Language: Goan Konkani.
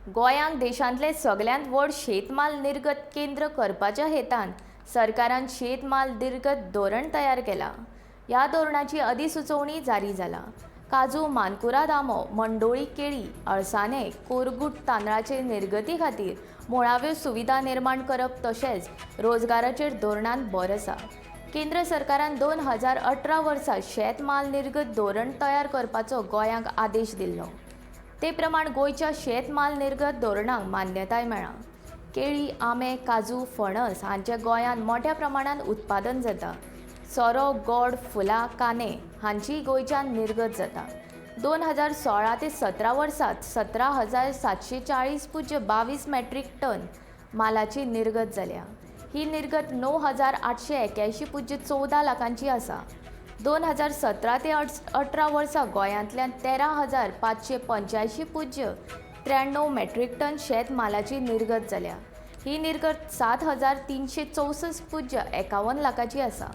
गोंयांक देशांतलें सगल्यांत व्हड शेतमाल निर्गत केंद्र करपाच्या हेतान सरकारान शेतमाल निर्गत धोरण तयार केलां. ह्या धोरणाची अधिसुचोवणी जारी जाला. काजू, मानकुराद आंबो, मंडोळी केळी, अळसाणे, कोरगूट तांदळाचे निर्गती खातीर मुळाव्यो सुविधा निर्माण करप तशेंच रोजगाराचेर धोरणांत भर आसा. केंद्र सरकारान 2018 वर्सा शेतमाल निर्गत धोरण तयार करपाचो गोंयांक आदेश दिल्लो. ते प्रमाण गोंयच्या शेतमाल निर्गत धोरणाक मान्यताय मेळ्ळा. केळी, आंबे, काजू, फणस हांचें गोंयांत मोट्या प्रमाणांत उत्पादन जाता. सोरो, गोड, फुलां, कांदे हांचीय गोंयच्यान निर्गत जाता. 2016 ते 17 वर्सात 17,740.22 मॅट्रीक टन मालाची निर्गत जाल्या. ही निर्गत 9,881.14 लाखांची आसा. 2017 ते 18 वर्सा गोंयांतल्यान 13,585.93 मॅट्रीक टन शेतमालाची निर्गत जाल्या. ही निर्गत 7,364.51 लाखाची आसा.